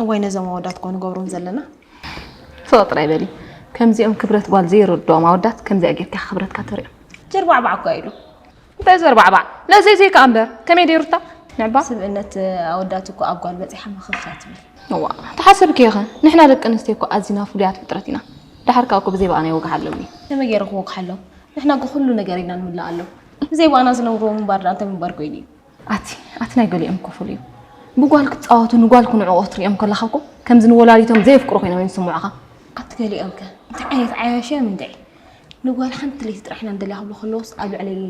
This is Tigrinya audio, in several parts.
እዋይ ነዞም ኣወዳት ኮ ንገብሮም ዘለና። ስቕ ጥራይ በሊ። ከምዚኦም ክብረት ጓል ዘይረድኦም ኣወዳት ከምዚኣ ጌርካ ክብረትካ ተርእዮም። ጀርባዕባዕ እኳ ኢሉ። እንታይ ዘርባዕባዕ? ለዘይ ዘይከኣ እምበር። ከመይ ደይ ሩታ? ንዕባ? ስብእነት ኣወዳት እኮ ኣብ ጓል በጺሓ መኸኽ እያ ትብል። እዋ፣ ተሓሰብኪ ኢኺ። ንሕና ደቂ ኣንስትዮ እኮ ኣዚና ፍሉያት ፍጥረት ኢና። ደሓር ከኣ እኮ ብዘይ በኣና ይወግሓሎም እዩ። ከመይ ገይረ ክወግሓሎም? ንሕና እኮ ኩሉ ነገር ኢና ንምላኣሎም። ብዘይ በኣና ዝነብርዎ ምንባር ደኣ እንታይ ምንባር ኮይኑ እዩ? ኣቲ፣ ኣቲ ናይ ገሊኦም ክፉል እዩ። ብጓል ክጻወቱ፣ ንጓል ክንዕቑ ክትሪኦም ከለኻ እኮ ከምዚ ንወላዲቶም ዘየፍቅሩ ኮይኖም እዮም ዝስምዑኻ። ኣቲ ገሊኦም ከ እንታይ ዓይነት ዓያሽ እዮም እንድዒ? ንጓል ሓንቲ ለይቲ ጥራሕ ኢና ንደልያ ክብሉ ከለውስ ኣብ ልዕሊ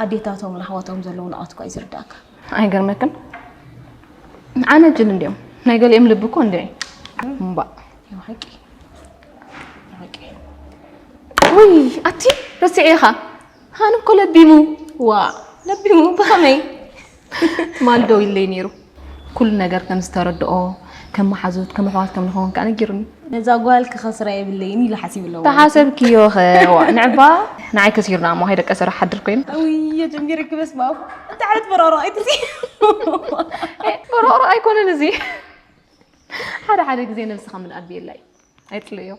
ኣዴታቶምን ኣሕዋቶምን ዘለዎም ንቕሓት እኳ እዩ ዝርዳእካ። ኣይገርመክን? ኣነ ጅል እንድዮም። ናይ ገሊኦም ልቢ እኮ እንድዒ። እምባእ። ይብሓቂ። ይብሓቂ። ውይ፣ ኣቲ ረሲዐ ኢኻ። ሃኒ እኮ ለቢሙ። ዋ፣ ለቢሙ ብኸመይ? ትማሊ ደዊሉለይ ነይሩ። ኩሉ ነገር ከም ዝተረድኦ፣ ከም መሓዙት፣ ከም ኣሕዋት ከም ንኸውን ከኣ ነጊሩኒ። ነዛ ጓል ክኸስራ የብለይን ኢሉ ሓሲቡ ኣለዎ። ተሓሰብክዮ ኸ? ዋ፣ ንዕባ ንዓይ ከሲሩና እሞ ከይደቀሰ ዶ ሓድር ኮይኑ? ኣውየ፣ ጀሚርኪ በስመ ኣብ። እንታይ ዓይነት በራሮ ኣይትዚ? ኤ፣ በራሮ ኣይኮነን እዚ። ሓደ ሓደ ግዜ ነብስኻ ምልኣት ብየላ እዩ። ኣይጽልእዮ።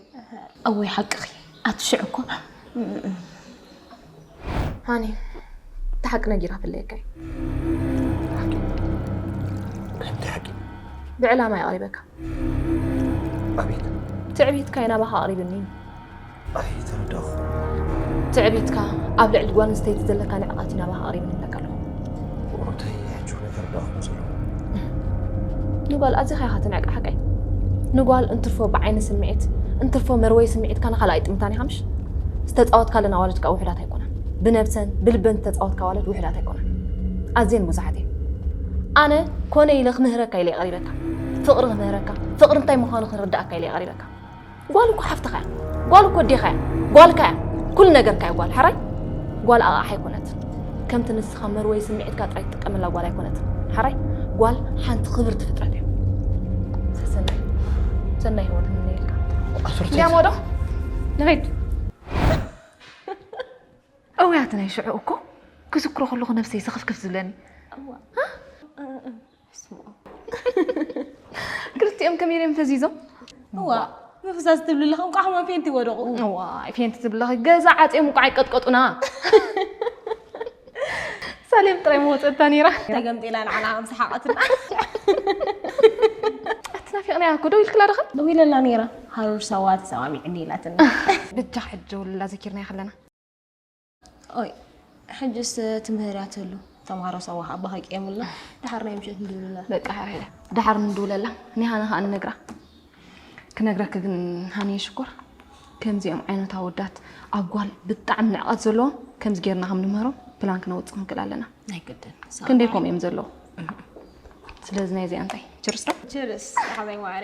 እወይ ሓቅኺ። ኣቲ ሽዑ እኮ ሃኒ፣ እቲ ሓቂ ነጊራ ክፍለየካ እዩ። ሓቂ? እንታይ ሓቂ? ብዕላማ የቕሪበካ። ኣቤት። ትዕቢትካ እዩ ናባኻ ኣቕሪብኒ። ኣይተረዳእኹ። ትዕቢትካ ኣብ ልዕሊ ጓል ኣንስተይቲ ዘለካ ንዕቐት እዩ ናባኻ ኣቕሪብኒ እብለካ ኣለኹ። እንታይ ሕጂ እውን ኣይተረዳእኹን ዘለኹ። ንጓል ኣዚኻ ኢኻ ትንዕቃ ሓቀይ? ንጓል እንትርፎ ብዓይኒ ስምዒት፣ እንትርፎ መርወይ ስምዒትካ ንኻልኣይ ጥምታን ኢኻ ምሽ? ዝተጻወትካለን ኣዋልድ ከኣ ውሑዳት ኣይኮናን። ብነብሰን ብልበን ዝተጻወትካ ኣዋልድ ውሑዳት ኣይኮናን። ኣዝየን ብዙሓት እየን። ኣነ ኮነ ኢለ ክምህረካ ኢለ እየ ቀሪበካ። ፍቕሪ ክምህረካ፣ ፍቕሪ እንታይ ምዃኑ ክንርድኣካ ኢለ እየ ቀሪበካ። ጓል እኮ ሓፍትኻ እያ። ጓል እኮ ኣዴኻ እያ። ጓልካ እያ። ኩሉ ነገርካ እያ ጓል። ሓራይ? ጓል ኣቕሓ ኣይኮነትን። ከምቲ ንስኻ መርወይ ስምዒትካ ጥራይ ትጥቀመላ ጓል ኣይኮነትን። ሓራይ? ጓል ሓንቲ ክብርቲ ፍጥረት እያ። ሰሰናይ። ሰናይ ህይወት እምነየልካ። ኣስርተይ እንዲያሞ ዶ? ንኸይድ። እውያት ናይ ሽዑ እኮ ክዝክሮ ከለኹ ነብሰይ ስኽፍክፍ ዝብለኒ። እዋ። ሃ? እ፣ እ፣ እ። ስምኦ። ክልቲኦም ከመይ ኢሎም ፈዚዞም? እዋ፣ ምፍሳስ ትብሊ ኣለኻ፣ እንቋዕ ከማን ፌንቲ ወደቑ። እዋይ፣ ፌንቲ ትብለኺ፣ ገዛ ዓጽዮም እንቋዕ ኣይቀጥቀጡና። ሳሌም ጥራይ መወጸታ ነይራ። ተገምጢላ ንዓና ከም ሰሓቐትና። ኣቲ ናፊቕናያ እኮ። ደው ኢልክላ ዶ ኸ? ደው ኢለላ ነይራ። ሃሩር ሳዋ ተሰማሚዕኒ ኢላትና። ብጃ ሕጂ ውላ ዘኪርናያ ከለና። ኦይ፣ ሕጅስ ትምህር እያ ትህሉ። ተምሃሮ ሳዋ ኣባኻ ቀየምልና። ድሓር ናይ ምሸት ንድውልላ። በቃ፣ ሕራይ ኢለ። ድሓር ንድውለላ። ኒሃና ኸኣ ንነግራ። ክነግረኪ ግን ሃኒየ ሽኮር፣ ከምዚኦም ዓይነት ኣወዳት ኣብ ጓል ብጣዕሚ ንዕቐት ዘለዎም ከምዚ ጌርና ከም ንምህሮም ፕላን ክነውጽእ ክንክእል ኣለና። ናይ ግድን። ክንደይ ከምኡ እዮም ዘለዉ። ስለዚ ናይ እዚኣ እንታይ? ችርስ ዶ? ችርስ፣ ሓበይ ማሪ።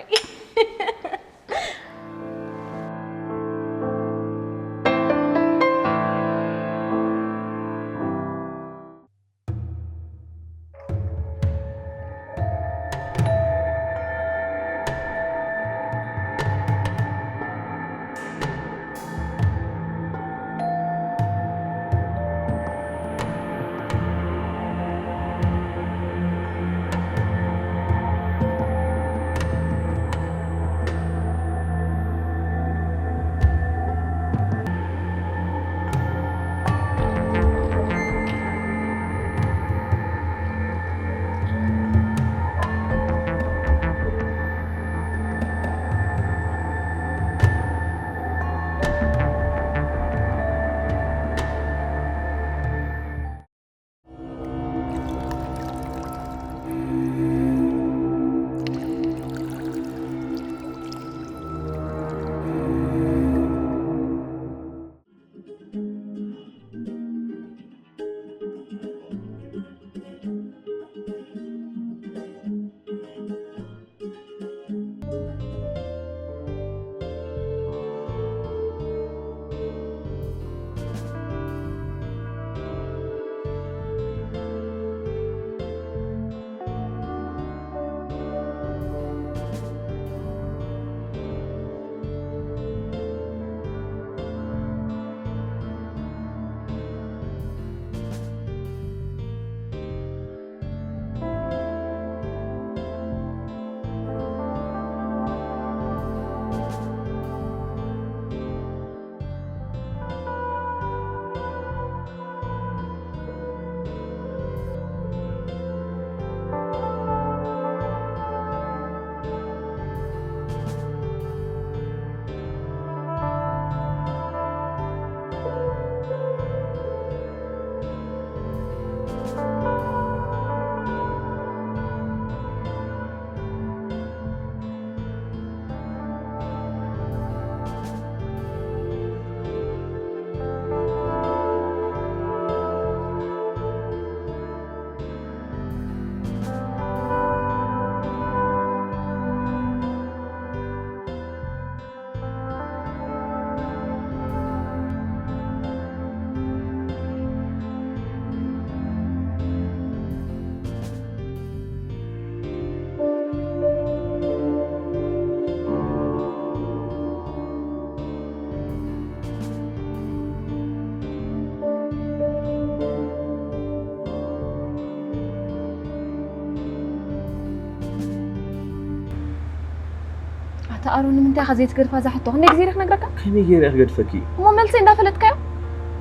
ኣታ ኣሮን፣ ንምንታይ ኢኻ ዘይትገድፋ እዛ ሕቶ? ክንደይ ግዜ ኢለ ክነግረካ? ከመይ ገይረ እየ ክገድፈኪ? እሞ መልሰይ እንዳፈለጥካዮ?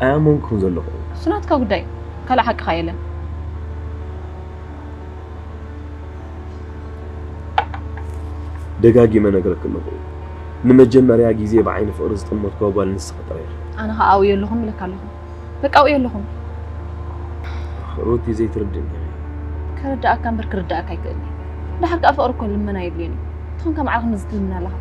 ኣያመንኩን ዘለኹ። እሱ ናትካ ጉዳይ፣ ካልእ ሓቅኻ የለን። ደጋጊመ ነግረኪ ኣለኹ፣ ንመጀመርያ ግዜ ብዓይኒ ፍቕሪ ዝጠመትክዋ ጓል ንስኺ ጥራይ ኢኺ። ኣነ ኸኣ ኣብኡ የለኹን እብለካ ኣለኹ። በቃ ኣብኡ የለኹን። ሩቲ ዘይትርድእኒ ኢኺ። ክርድኣካ እምበር ክርድኣካ ኣይክእልን እየ። ደሓር ከኣ ፍቕሪ እኮ ልመና የድልዮን እዩ። እንታይ ኾንካ መዓረ ክንድዚ ትልምን ኣለኻ?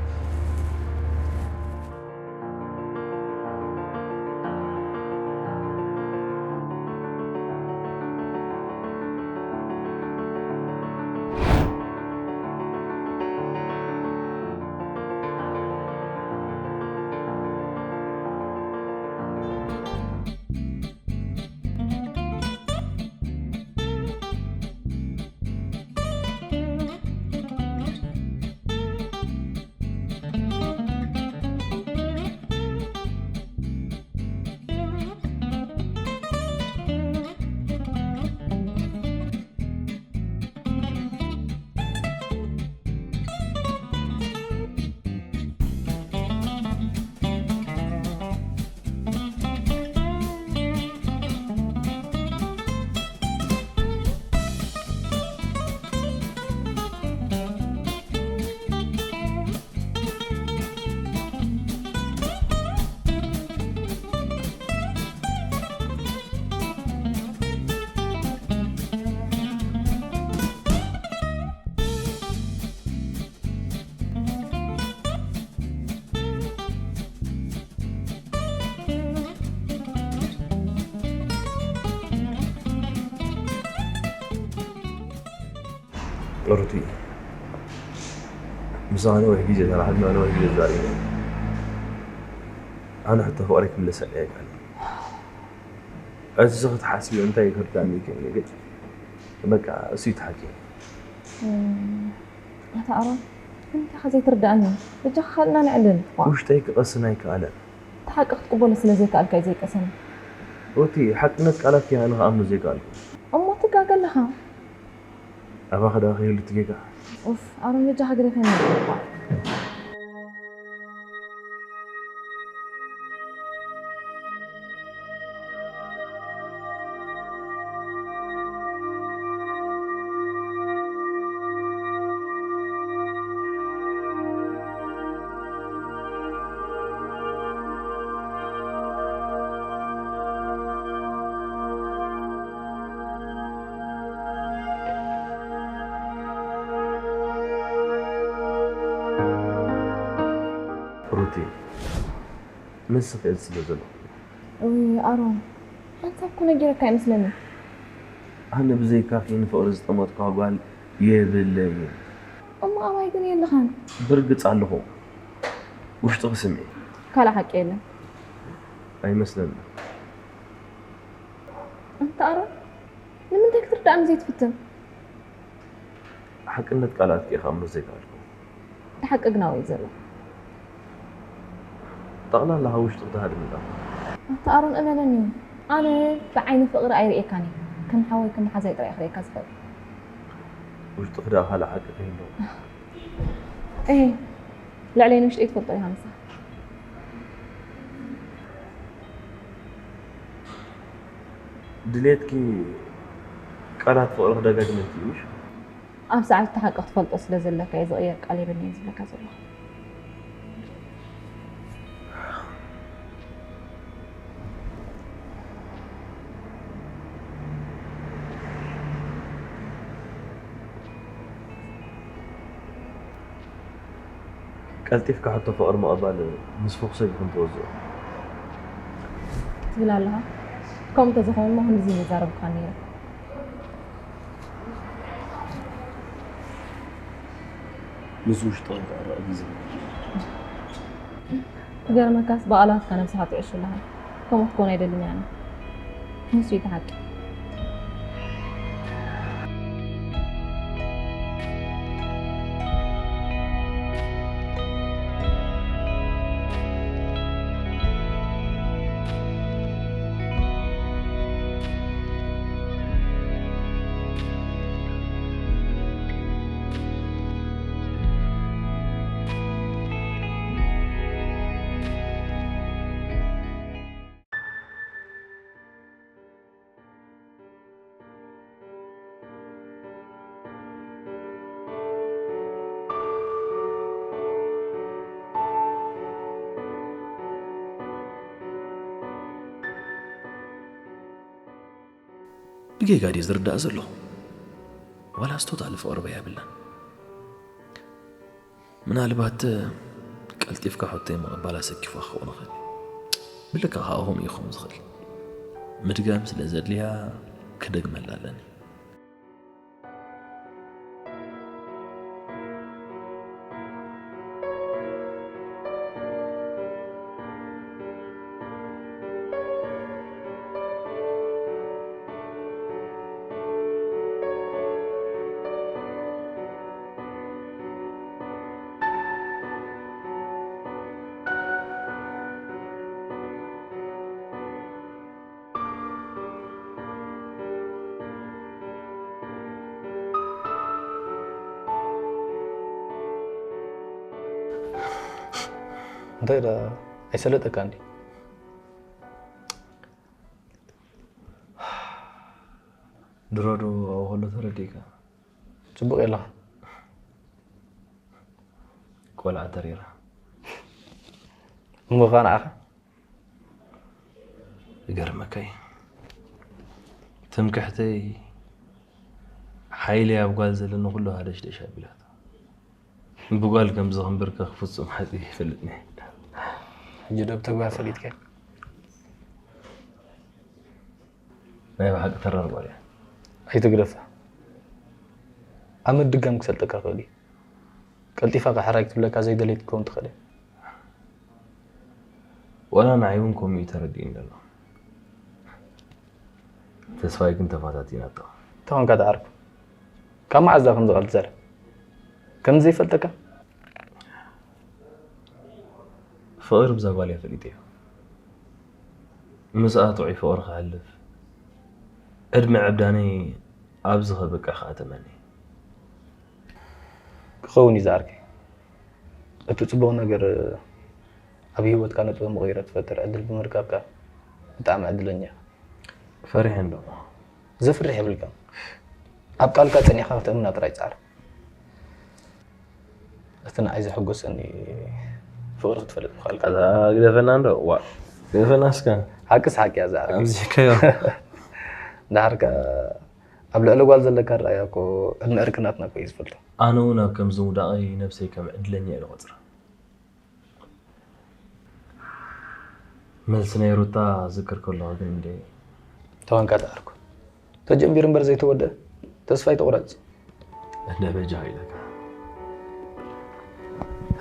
ሩቲ፣ ምሳኻ ነዊሕ ግዜ ተራኺብና፣ ነዊሕ ግዜ ተዛሪብና። ኣነ ሕቶ ፍቕረይ ክምለሰልካ ኣይከኣልን። እዚ ክትሓስብዮ እንታይ ክርዳእኒ ይክእል እዩ፣ ግን በቃ እሱ እዩ እቲ ሓቂ። እም፣ ኣታ ኣሮን፣ እንታይ ኢኻ ዘይትርዳእኒ? በጃኻ ካልእና ነዕልል። ውሽጠይ ክቐስን ኣይከኣለን። እቲ ሓቂ ክትቅበሎ ስለ ዘይከኣልካ እዩ ዘይቀሰኒ። ሩቲ፣ ሓቅነት ቃላትኪ ኣነ ክኣምኖ ዘይከኣልኩ። እሞ ትጋገ ኣለኻ። ኣባኺ ደኣ ከይህሉ እቲ ጌጋ። ኡፍ፣ ኣሮን በጃኻ ግደፈኒ። ሩቲ፣ ንስኺ እዚ ስለ ዘለኹ። እውይ ኣሮን፣ ሓንሳብ እኮ ነጊረካ ኣይመስለኒ። ኣነ ብዘይካኺ ንፍቕሪ ዝጠመትኳ ጓል የብለይን። እሞ ኣባይ ግን የለኻን። ብርግጽ ኣለኹ። ውሽጥኺ ስምዒ። ካልእ ሓቂ የለን። ኣይመስለንን። ኣንታ ኣሮን፣ ንምንታይ ክትርዳእኒ ዘይትፍትን? ሓቅነት ቃላትኪ እየ ክኣምኖ ዘይከኣልኩ። እቲ ሓቂ ግን ኣበይ ዘሎ? ጠቕላላ ካብ ውሽጥኺ ትሃድሚ ኣለኺ። ኣታ ኣሮን እመነኒ፣ ኣነ ብዓይኒ ፍቕሪ ኣይርእየካን እየ። ከም ሓወይ ከም መሓዛይ ጥራይ እየ ክርእየካ ዝኽእል። ውሽጥኺ ደኣ ካልእ ሓቂ ከይህሉ። እሄ፣ ልዕለይ ንውሽጠይ ትፈልጦ ኢኻ ንስኻ። ድሌትኪ ቃላት ፍቕሪ ክደጋግመልኪ እዩ ምሽ? ኣብ ሰዓት እቲ ሓቂ ክትፈልጦ ስለ ዘለካ እየ ዝቕየር ቃል የብለይን ዝብለካ ዘለኹ። ቀልጢፍካ ሕቶ ፍቕሪ ምቕባል ምስ ፍኹሰይ ኢኹም ትወዝኡ። ትብል ኣለኻ? ከምኡ እንተዝኸውን እሞ ክንድዚ ምዛረብኩኻ ነይረ። ምስ ውሽጥኺ ክዕረቕ ግዜ። ክገርመካስ ብቓላትካ ነብስኻ ትዕሹ ኣለኻ። ከምኡ ክትኮን ኣይደልን እየ ኣነ። ንሱ እዩ እቲ ሓቂ። ብጌጋ ድየ ዝርዳእ ዘለኹ? ዋላስ ቶታሊ ፍቕሪ በይ ኣብላን? ምናልባት ቀልጢፍካ ሕቶይ ምቕባል ኣሰኪፉ ክኸውን ይኽእል። ብልክዕ ከኣ ከምኡ እዩ ክኸውን ዝኽእል። ምድጋም ስለ ዘድልያ ክደግመላ ኣለኒ። እንታይ ደኣ ኣይሰለጠካን ድዩ? ድሮ ዶ ኣብኡ ከሎ ተረዲእካ? ጽቡቕ የለኻ። ቆልዓ ተሪራ። እሞ ኸኣ ንዓኻ? ይገርመካ እዩ። ትምክሕተይ ሓይለይ ኣብ ጓል ዘለኒ ኩሉ ሃደሽደሽ ኣቢላቶ። ብጓል ከም ዝኽንብርከኽ ፍጹም ሓጺ ይፈልጥኒ። ሕጂ ዶ ብተግባር ፈሊጥካዮ? ናይ ብሓቂ ተራር ጓል እያ። ኣይትግደፋ። ኣብ ምድጋም ክሰልጠካ ክእል እዩ። ቀልጢፋ ከ ሕራይ ክትብለካ ዘይደለየት ክትከውን ትኽእል እያ። ዋላ ንዓይ እውን ከምኡ እዩ ተረዲእኒ ዘሎ። ተስፋይ ግን ተፋታቲናቶ። ተኾንካ ተዓርኩ። ካብ መዓዝ ዳ ከምዚ ቃል ትዛረብ? ከምዚ ዘይፈልጠካ? ፍቕሪ ብዛ ጓል እየ ፈሊጠዮ። ምስኣ ጥዑይ ፍቕሪ ክሕልፍ ዕድመ ዕብዳነይ ኣብዚ ከብቅዕ ከዓ ተመኒ። ክኸውን እዩ ዝዓርከይ። እቲ ጽቡቕ ነገር ኣብ ህይወትካ ነጥበ መቐይሮ ትፈጥር ዕድል ብምርካብካ ብጣዕሚ ዕድለኛ ኢኻ። ፈሪሐ እንዶ። ዘፍርሕ የብልካን። ኣብ ቃልካ ጸኒዕካ ከተእምና ጥራይ ጻዕር። እቲ ንዓይ ዘሐጎሰኒ ፍቕሪ ክትፈልጥ ምኽኣልካ። ኣታ ግደፈና እንዶ ዋ ግደፈና እስከ። ሓቅስ ሓቂ እያ ዝዓርከይ። ኣምዚካዮ። ደሓር ከ ኣብ ልዕሊ ጓል ዘለካ ኣረኣእያ እኮ ዕድመ ዕርክነትና እኮ እዩ ዝፈልጦ። ኣነ እውን ኣብ ከምዚ ምውዳቐይ ነብሰይ ከም ዕድለኛ እየ ዝቖጽራ። መልሲ ናይ ሩታ ዝክር ከለኹ ግን እንደ ተዋንካ ተኣርኩ ተጀሚሩ እምበር ዘይተወደ ተስፋ ይተቑረፅ። እንደ በጃ ኢለካ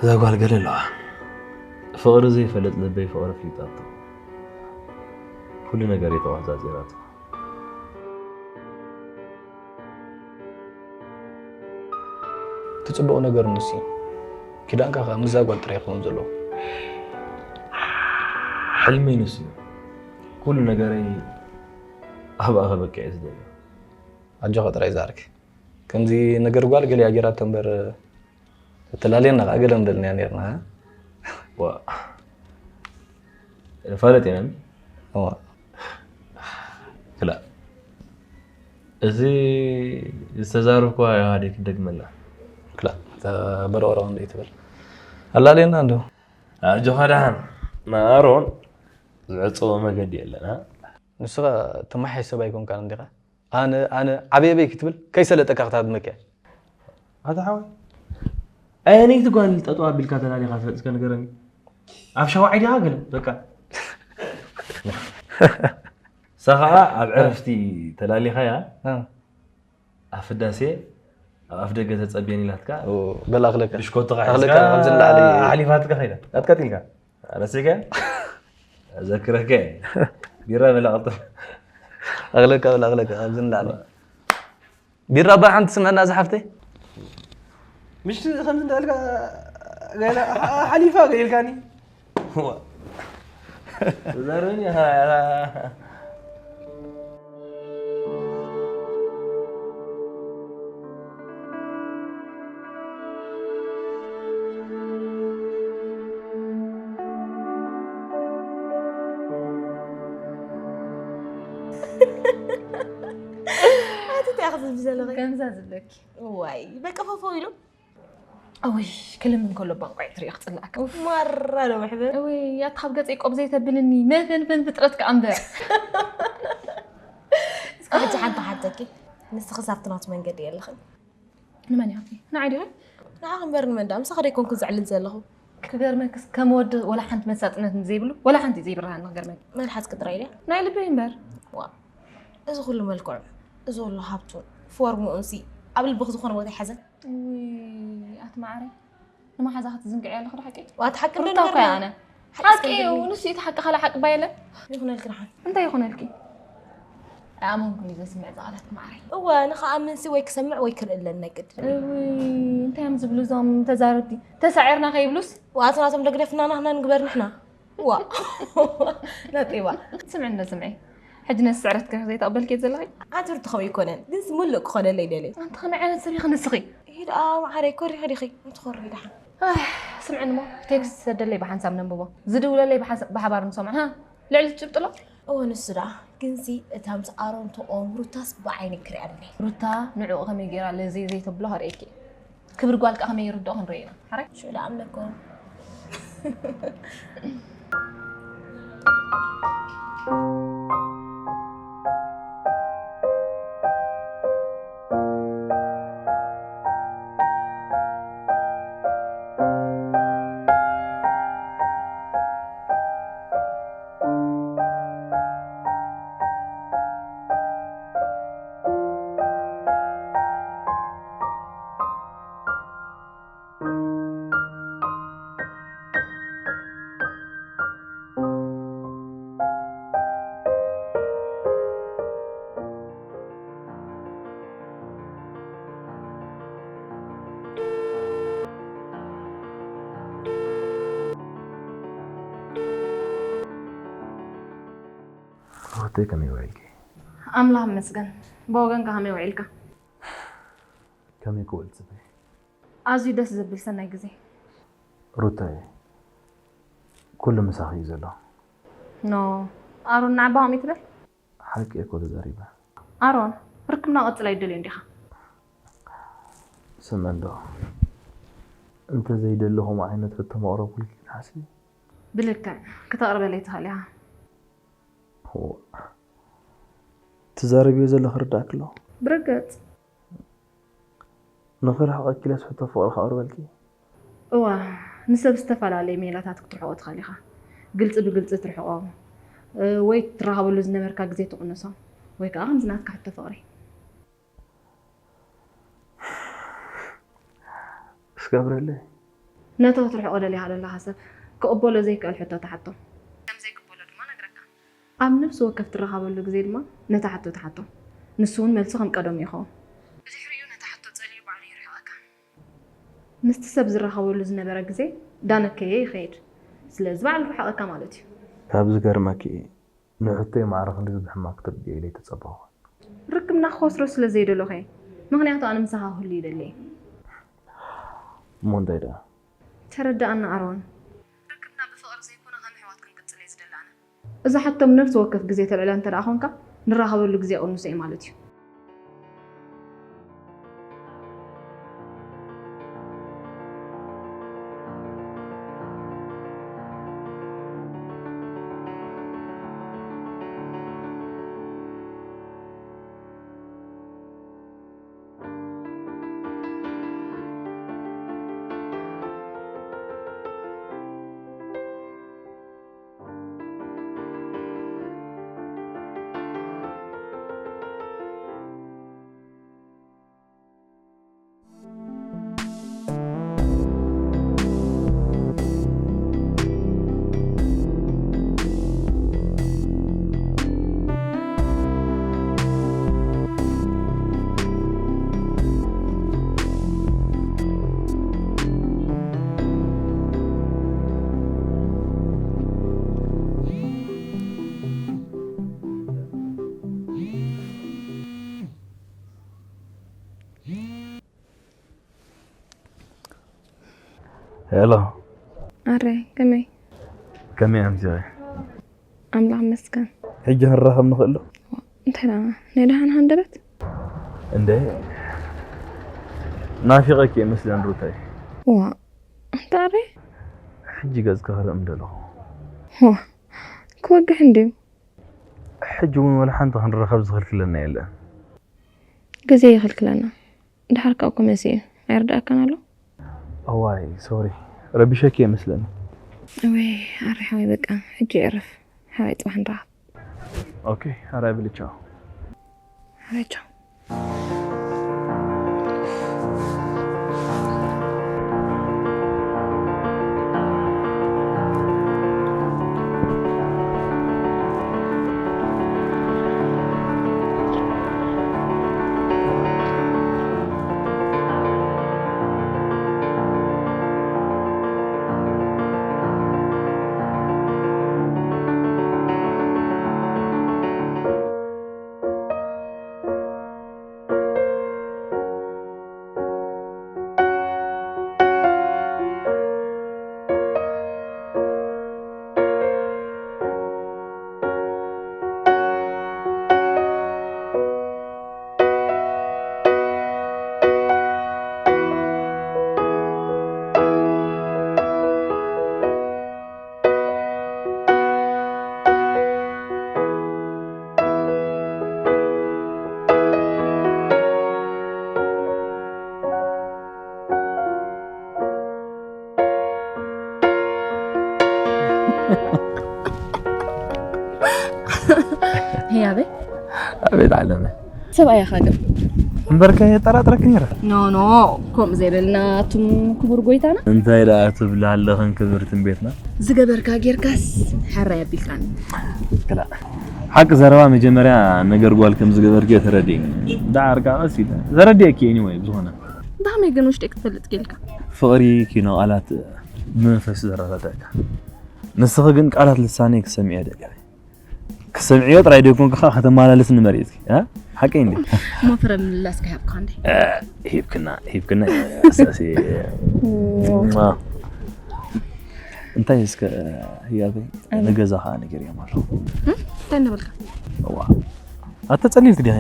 እዛ ጓል ገለ ኣለዋ ፍቕሪ ዘይፈለጥ ልበይ ፍቕሪ ፍሊጣቶ ኩሉ ነገር የተዋዛዚራቶ። እቲ ፅቡቕ ነገር ንሱ እዩ። ኪዳንካ ከዓ ምስዛ ጓል ጥራይ ክኸውን ዘለዎ። ሕልመይ ንሱ እዩ። ኩሉ ነገረይ ኣብኣ ከበቅዕ እዩ ዝደሊ። ኣጆኻ ጥራይ ዝኣርክ ከምዚ ነገር ጓል ገሊያ ጌራቶ እምበር ተተላለየና ከዓ ገለ ምበልናያ ነርና። ዋ ፋለጥ ኢና እዋ ክላ እዚ ዝተዛረብኩዋ ኢኻ ድዩ ክደግመላ? ክላ በረቕረቕ እንደ ትብል ኣላለየና እንዶ ኣጆኻ ደሓን ንኣሮን ዝዕፀቦ መገዲ የለን። ንስኻ ትማሓየሽ ሰብ ኣይኮንካን እንዲኻ? ኣነ ኣነ ዓበየበይ ክትብል ከይሰለጠካ ክትሃድመኪ እያ። ኣታ ሓወይ ኣየነይቲ ጓል ጠጠው ኣቢልካ ተላሊኻ ትፈልጥ እስከ ንገረኒ ኣብ ሸዋዓይ ዲኻ ገለ በቃ እሳ ኸዓ ኣብ ዕረፍቲ ተላሊኻያ ኣብ ፍዳሴ ኣብ ኣፍ ደገ ተፀብየን ኢላትካ በላ ኣኽለካ ብሽኮትኻ ኣኽለካ ሒዝካ ካብዚ ንላዕሊ ሓሊፋትካ ኸይዳ ኣትካት ኢልካ ረሲዕካ ዘክረካ ቢራ በላ ቅልጥፍ ኣኽለካ በላ ኣኽለካ ካብዚ ንላዕሊ ቢራ እባ ሓንቲ ስምዐና ዝሓፍተይ ምሽ ከምዚ እንዳልካ ገና ሓሊፋ ገይልካኒ ዘርብን ኣቲ እንታይ ኢኻ ትዝቢ ዘለኺ ከምዛ ዝብለኪ ዋይ በቃ ፈፈው ኢሉ እውይ ክልምን ከሎ ባንቋይ ትሪኦ ክፅላእካ ማራ ዶ መሕበር እውይ ኣቲ ካብ ገፀይ ቆብ ዘይተብልኒ መፈንፈን ፍጥረት ከዓ እምበር እስከ ሕጂ ሓንቲ ሓተኪ ንስኺ ሳብቲ ናቱ መንገዲ የለኽን ንመን ኢኻ ንዓይ ዲኺ ንዓኺ እምበር ንመን ደኣ ምሳኺ ዶ ኣይኮንኩን ዘዕልል ዘለኹ ክገርመክስ ከም ወዲ ወላ ሓንቲ መሳጥነት ዘይብሉ ወላ ሓንቲ ዘይብርሃኒ ክገርመክ መልሓስኪ ጥራይ ድያ ናይ ልበይ እምበር ዋ እዚ ኩሉ መልክዑ እዚ ኩሉ ሃብቱ ፎርሙኡንሲ ኣብ ልብኺ ዝኾነ ቦታ ይሓዘ ውይ ኣቲ መዓረይ ንመሓዛ ክትዝንግዒ ኣለኺ ዶ ሓቂ ዋት ሓቂ ዶ ሩታ እኮ እያ ኣነ ሓቂ እዩ ንሱ እዩ እቲ ሓቂ ካልእ ሓቂ እባ የለን ይኹነልኪ ደሓን እንታይ ይኹነልኪ ኣይኣመንኩን እዩ ዘስምዕ ዝቓላት ማዕረይ እወ ንኽኣምንሲ ወይ ክሰምዕ ወይ ክርኢ ኣለኒ ነግድ እውይ እንታይ እዮም ዝብሉ እዞም ተዛረብቲ ተሳዒርና ከይብሉስ ዋት ናቶም ደግደፍና ናህና ንግበር ንሕና ዋ ናጤዋ ስምዕኒ ዶ ስምዒ ሕጂ ነዚ ስዕረት ክሪኺ ዘይተቐበልክዮ ዘለኺ ኣንቱር ትኸው ይኮነን ግንስ ሙሉእ ክኾነለይ ደልየ ኣንቲ ከመይ ዓይነት ሰብ ኢኺ ንስኺ ይሄ ደኣ ማዓረይ ኮሪኺ ዲኺ ትኾሪ ደሓን ስምዕኒ እሞ ቴክስት ሰደለይ ብሓንሳብ ነንብቦ ዝድውለለይ ብሓንሳብ ብሓባር ንሰምዖ ሃ ልዕሊ ትጭብጥሎ እወ ንሱ ደኣ ግንሲ እታ ምስ ኣሮን ተቆም ሩታስ ብዓይኒ ክሪኣ ኣለኒ ሩታ ንዕኡ ከመይ ገይራ ለዘይ ዘይተብሎ ከርእየኪ ክብሪ ጓል ከኣ ከመይ ይርድኦ ክንርኢ ኢና ሓራይ ሽዑ ደኣ ኣምለኮ እንታይ ከመይ ውዒልኪ? ኣምላኽ ይመስገን። ብወገንካ ከመይ ውዒልካ? ከመይ ክውዕል ጽበይ። ኣዝዩ ደስ ዘብል ሰናይ ግዜ። ሩታየ፣ ኩሉ ምሳኺ እዩ ዘሎ። ኖ፣ ኣሮን ንዓባኹም ይትበል። ሓቂ እኮ ተዛሪበ። ኣሮን፣ ርክብና ቀጽል ኣይደልዮን ዲኻ? ስምዕንዶ፣ እንተዘይደለኹም ዓይነት ሕቶ መቕረብኩልኪ ክትሓስቢ? ብልክዕ፣ ክተቕርበለይ ትኽእል ኢኻ። ትዛረብዮ ዘለኺ ርዳእኪ ኣሎ። ብርግጽ። ንኽርሕቐኪ ኢለስ ሕቶ ፍቕሪ ከቕርበልኪ። እዋ፣ ንሰብ ዝተፈላለየ ሜላታት ክትርሕቆ ትኽእል ኢኻ። ግልጺ ብግልጺ ትርሕቆ፣ እ፣ ወይ ትራኸበሉ ዝነበርካ ግዜ ትቕንሶ፣ ወይ ከዓ ከምዚ ናትካ ሕቶ ፍቕሪ። እስከብረለይ። ነቲ ክትርሕቆ ደሊኻ ዘለኻ ሰብ ክቕበሎ ዘይክእል ሕቶ ትሓቶ። ከም ዘይቅበሎ ድማ ነግረካ። ኣብ ነፍሲ ወከፍ ትራኸበሉ ግዜ ድማ ነቲ ሕቶ ትሓቶ። ንሱ እውን መልሱ ከም ቀደሙ ይኸውን። ብድሕሪኡ ነቲ ሕቶ ጸሊኡ ባዕሉ ይርሕቐካ። ምስቲ ሰብ ዝራኸበሉ ዝነበረ ግዜ ዳነከየ ይኸይድ። ስለዚ ባዕሉ ርሓቐካ ማለት እዩ። ካብ ዝገርመኪ ንሕቶይ ማዕረ ክንድዚ ብሕማቕ ክትርድዮ ኢለ ኣይተጸበኹን። ርክብና ክኸስሮ ስለ ዘይደለኹ እየ። ምኽንያቱ ኣነ ምሳኻ ክህሉ ይደሊ እየ። እሞ እንታይ ደኣ? ተረዳኣና ኣሮን። ርክብና ብፍቕሪ ዘይኮነ ከም ኣሕዋት ክንቅጽል እየ ዝደሊ ኣነ። እዛ ሕቶ ነፍሲ ወከፍ ግዜ ተልዕላ እንተ ደኣ ኾንካ ንራኸበሉ ግዜ ኣቕንሶ እየ ማለት እዩ። ሄሎ። ኣረ ከመይ? ከመይ ኣምሲኺ? ኣምላኽ ይመስገን። ሕጂ ክንራኸብ ንኽእል ዶ? እንታይ ደኣ ናይ ደሓን ሃንደበት? እንደ ናፊቐኪ እየ መስለን ሩታይ። ዋ እንታይ ኣረ? ሕጂ ገጽኪ ክርኢ ምደለኹ። ዋ ክወግሕ እንድዩ። ሕጂ እውን ወላ ሓንቲ ክንራኸብ ዝኽልክለና የለን። ግዜ ይኽልክለና። ድሓር ካብኡ መሲኡ ኣይርድኣካን ኣሎ? እዋይ ሶሪ ረቢሸኪ እየ መስለኒ። ወይ ኣረ ሓወይ በቃ ሕጂ የዕርፍ። ሓራይ ጽባሕ ንራኸብ። ኦኬ ሓራይ በሊ ቻው። ሓራይ ቻው። ህያበይ ኣቤት ዓለመ። ሰብኣይ ኢኻ ግን እምበርከ የጠራጥረክ ነይረ። ኖ ኖ ከምኡ ዘይበልና ኣቱም ክቡር ጎይታና። እንታይ ደኣ ትብላ ኣለኽን ክብርትን ቤትና? ዝገበርካ ጌርካስ ሓራይ ኣቢልካኒ። ክላ ሓቂ ዘረባ መጀመርያ ነገር ጓል ከም ዝገበርክ ተረዲእኒ። ዳዓር ከኣ ቀስ ኢለ ተረዲእኪ እየ። Anyway ብዝኾነ ብኸመይ ግን ውሽጢ ክትፈልጥ ክኢልካ? ፍቕሪ ኪኖ ቃላት ብመንፈስ ዝረዳዳእካ። ንስኺ ግን ቃላት ልሳነይ ክሰምዕ እየ ደቂቐ። ክሰምዕዮ ጥራይ ደይኮንካ ከተመላለስኒ መሪጽኪ። እ? ሓቀይ እንዴ? እሞ ፍረ ምልላስ ከሃብካ እንዴ? ሂብክና ሂብክና። ኣሳሲ እንታይ እስከ ህያበይ ንገዛኻ ነገር የማር። እንታይ ንብልካ? ዋ ኣተ ጸሊልክ ዲኻ?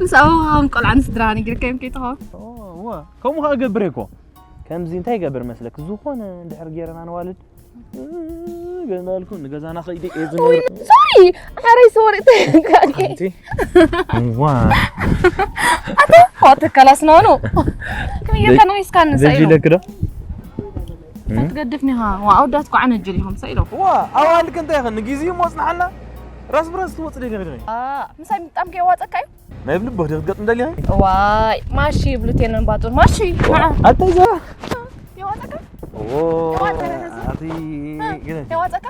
ምስ ኣቦኻ ከም ቆልዓ ንስድራ ነጊርካዮም ከይትኸውን። ዋ ከምኡ ኸኣ ገብር እኮ። ከምዚ እንታይ ይገብር መስለክ? ዝኾነ እንድሕር ጌረና ንዋልድ ገናልኩ ንገዛና ኸይደ እየ ዝነብር። ሶሪ ሓረይ ሶሪ። ዋ ኣተ ተከላስ ነው ነው። ከመይ ጌርካ ነው ይስካን ደጅ ሳይሉ ይለክ ዶ? ትገድፍኒ ኻ። ዋ ኣውዳት ኳዓ ነጅል ኢኹም ሳይሉ። ዋ ኣዋልክ እንታይ ኸ ንጊዜ ሞጽናሓልና ራስ ብራስ ትወጽእ ደገ ደገ። ምሳይ ምጣም ከየዋፀካ እዩ። ናይ ብልቦ ደክ ገጥ እንደሊ። ዋይ ማሺ ይብሉት የለን ባጡር ማሺ። ኣታይ ዘ የዋፀካ ኦ የዋጸረ ነዚ። ኣቲ ግን የዋፀካ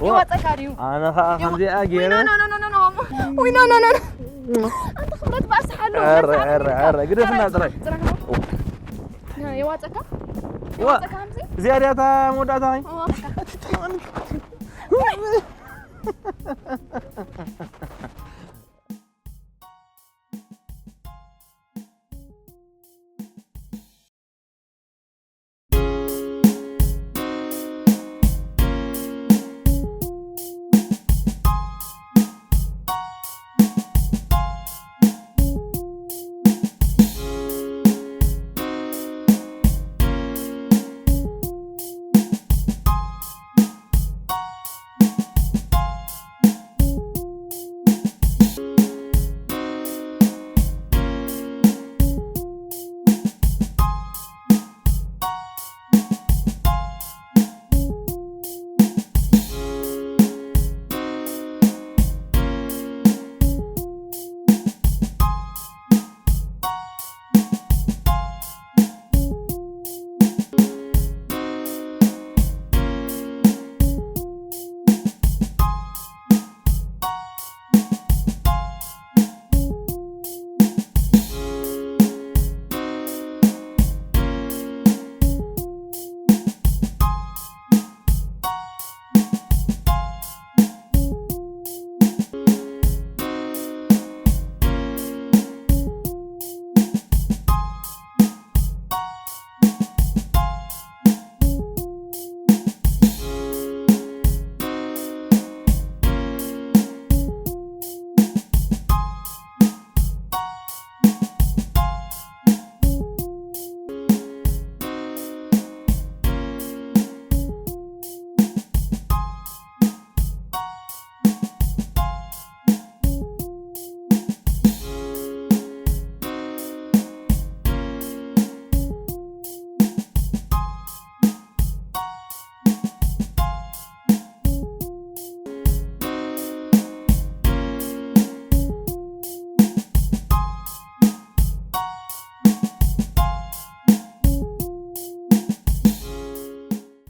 ዋ። የዋፀካ ድዩ? ኣነ ኸኣ ከምዚኣ ገይረ ኖ ኖ ኖ ኖ ኖ ኖ ኖ። ኣንተ ክብረት ባእሲ ሓሉ። ኧረ ኧረ ኧረ ግደፍና ጥራይ። የዋፀካ ዋ። የዋፀካ ከምዚ። እዚኣ ድያ እታ መወዳእታ ኸይ የዋፀካ። ትጥማኒ።